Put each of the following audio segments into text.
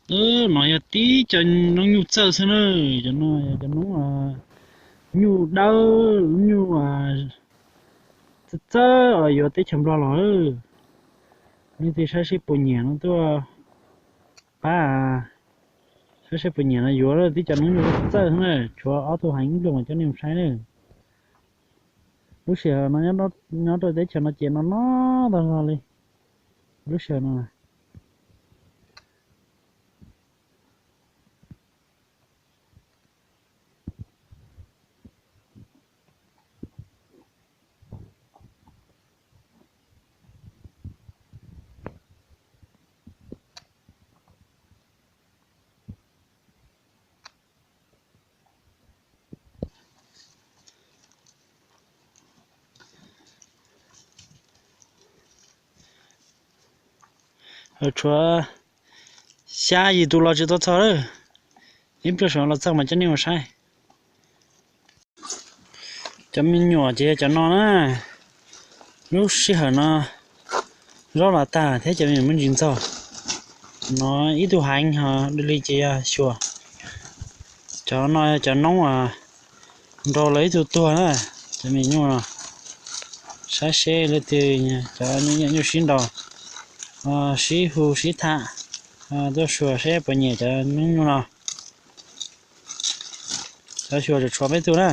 No yog tib cov noob nyuj txawj xwb na. Cov no yog cov noob nyuj dawb, nyuj txawj txawj uas yuav teb chaws Nplog los. Leej twg saib seb puas nyiam no tuaj pab, saib seb puas nyiam no yuav tib cov noob nyuj txawj xwb na. Tshuav ob tug heev ib pliag mas coj nej mus saib na. Lub sij hawm no nyob rau teb chaws no ces no no tag zog li lub sij hawm no. Tshuav xya yim tus los tsis tau txog lawm. Ib pliag saum los txog mas coj nej mus saib. Cov me nyuam ces yog cov no na. Lub sij hawm no zaub los tag thiab cov me nyuam muaj ntsis ntxaug. No ib tug heev ho li ces yog xyuas. Cov no yog cov noob nrau lawv ib tug tuag na. Cov me nyuam no saib seb leej twg cov nyuj sib nrau, sib hu sib tham, tuaj xyuas seb puas nyiam cov noob nyuj no. Cov xyuas tshuav peb tug na.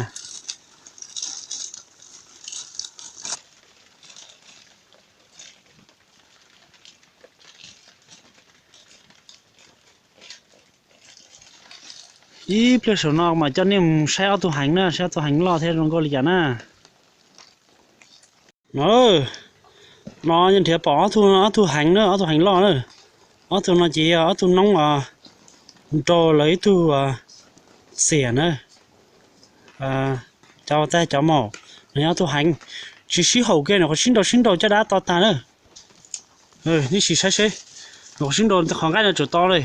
Ib pliag saum no mas coj nej mus saib ob tug heev na, saib ob tug heev loj thiab zoo nkauj li cas na. No, no nrhiav pom ob tug, ob tug heev na, ob tug heev loj na. Ob tug no ces yog ob tug noob nrau lawv ib tug xiam na. Cov tag cov maum, nws ob tug heev, tsis sib haum kiag, nws qhov sib nrau sib nrau caj dab to tag na. Nej sim saib seb, nws qhov sib nrau qhov nqaij no tseem to li.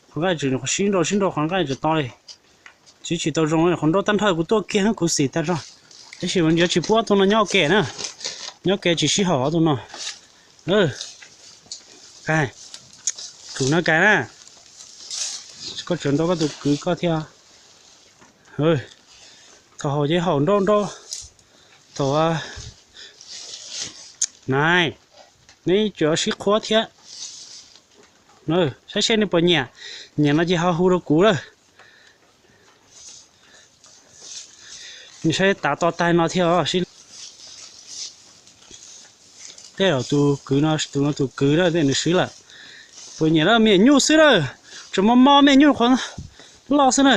Qhov nqaij tseem, qhov sib nrau sib nrau qhov nqaij tseem to li. Tsis tsis tau zoo, qhov nrau tag nrho kuv tuaj kiag kuv xim tag zog. Tab sis yuav tsis pub ob tug no nyob ua ke na. Nyob ua ke tsis sib haum ob tug no. Kais, kuv no kais na. Koj tseem nrau koj tus kwv koj thiab. Thaum haum ces haum nrau nrau. Thaum, nais, neb tseem sib qhuab thiab. Saib seb nej puas nyiam, nyiam no ces ho hu rau kuv lawm. Nws saib tav to tag no thiab. Tej zaum tus kwv no, tus no tus kwv na, tej nws swb lawm. Puas nyiam lawm, me nyuam nyuj xwb na, tseem mos mos me nyuam nyuj qhuav loj xwb na.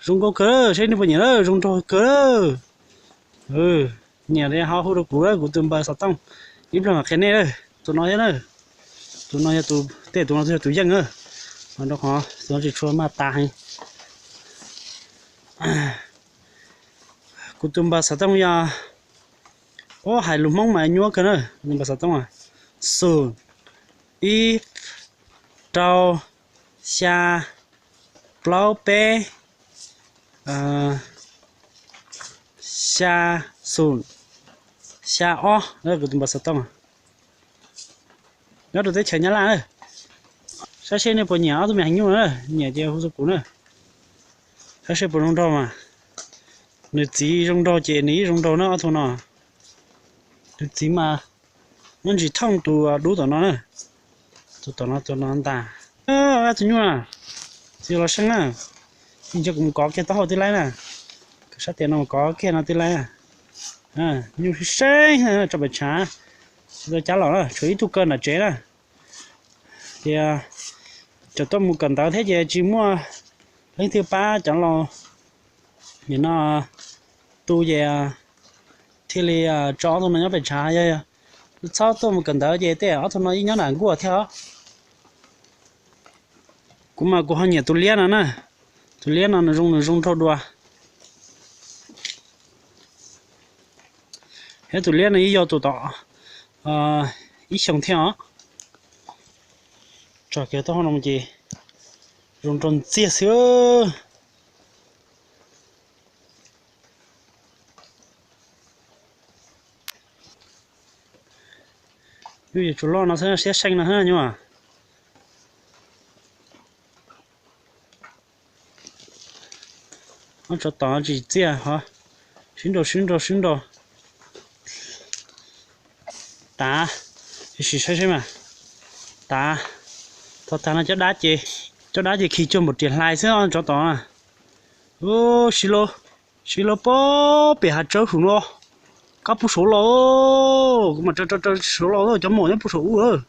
Zoo nkauj kawg, saib nej puas nyiam lawm, zoo nraug kawg. Nyiam li ho hu rau kuv lawm, kuv tus npawb xov tooj, ib pliag mam qhia nej lawm. Tus no thiab na, tus no yog tus, tej tus no yog tus yeej na, rau qhov tus no tsis tshua maj tas heev. Kuv tus npawb xov tooj yog, ub, hais lus Hmoob mas nyuaj kawg na, kuv tus npawb xov tooj, xum, ib, rau, xya, plaub peb, xya, xum, xya ob, kuv tus npawb xov tooj. Nyob rau teb chaws Nyab Laj na. Saib seb nej puas nyiam ob tug me heev nyuj na, nyiam ces hu rau kuv na. Saib seb puas zoo nraug mas. Nws txiv zoo nraug ces nws yeej zoo nraug na ob tug no. Nws txiv mas muaj ntsis thooj tus dub tom no na. Tus tom no, tus no ntag. Ob tug nyuj na, txiv los seej na. Ib ntsis kuv mus kov kiag taub hau tib laib na. Kov sab tes no mus kov kiag no tib laib na. Nyuj seej tso pem tshav, tsis tau cab los na, tshuav ib tug kaw nram tsev na. Ces tseem tuaj mus kawm ntawv thiab ces tsis muaj leej twg pab cov laus nim no tu ces thiaj li tso ob tug no nyob pem tshav. Yog txhob tuaj mus kawm ntawv ces tej ob tug no yeej nyob nram nkuaj thiab os. Kuv mas kuv ho nyiam tus liab no na. Tus liab no nws zoo, nws zoo nraug dua. Thiab tus liab no ib yau tus tom ib xyoos thiab os. Tso kiag taub hau no ces zoo nraug ntxiag xwb. Nyuj yuav tsum loj no xwb, siab seej no xwb nyuj. Ob tsov tom tsis txiaj ho. Sib nraus sib nraus sib nraus. Tav, sim saib seb mas. Tav, thaum tag no cov dab ces, cov dab ces khi cuag npaum riam hlais xwb tsov tom na. Sib laub, sib laub pem hav tsawb saum no. Kab puag saud los, kuv mam raws raws saud los, cov mom nyob puag saum ub.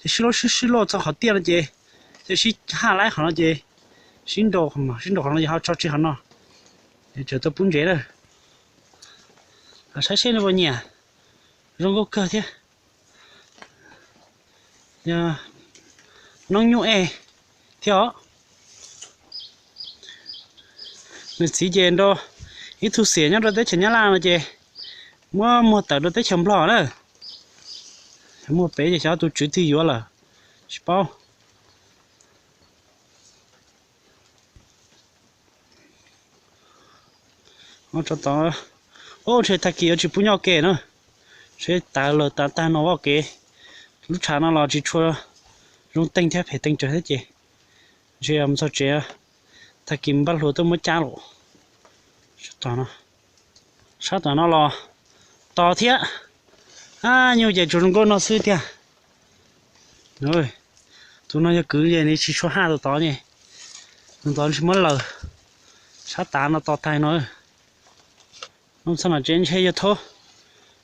Ces sib laub sib sib laub txog qhov tiaj no ces, ces sib haj laib qhov no ces, sib nraus, sib nraus qhov no ces ho tso tseg qhov no. Tseem tau pub ntsev na. Saib seb nws puas nyiam. Zoo nkauj kawg thiab. Yog noob nyuj ej thiab os. Nws txiv ces nrau ib tug xiam nyob rau teb chaws Nyab Laj no ces muab muag tawm rau teb chaws Nplog na. Muag pem ces xyov tus tswv twg yuav lawm, tsis paub. Tsov tom, ntshe tag kis yuav tsis pub nyob ua ke na. Seb tav lawm tav tag no ua ke, lub tshav no los tsis tshua zoo teej thiab phem teej tsawv thiab ces ntshe mus txog tsev, tag kis npaj hlua tuaj muab cab lawm. Sab tom no los tos thiab. Ab, nyuj ces tsuas zoo nkauj no xwb tiag. Tus no yog kwv ces nws tsis tshua haj tus tod ne. Tus tod tsis muab laws. Sab tav no tos tag no. Mus txog no tsev ntshe yawg Thaub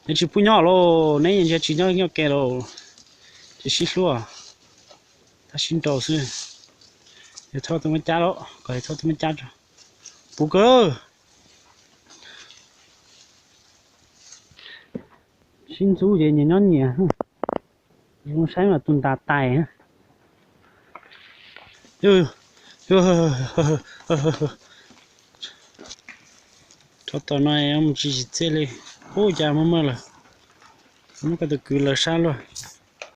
nws tsis pub nyob lauj, neb ntshe tsis nyob nyob ke lauj. Ces sib hlub, tab sib nraus xwb. Yawg Thaub tuaj muab cab lawm, kom yawg Thaub tuaj muab cab tso. Puv kawg. Sib ntxub ces nyias nyob nyias. Zoo saib mas tus ntas tais. Tsov tom no mus tsis tsim txiaj li. Ub, cas muaj muaj lawm. Muab koj tus kwv lawv sab luaj.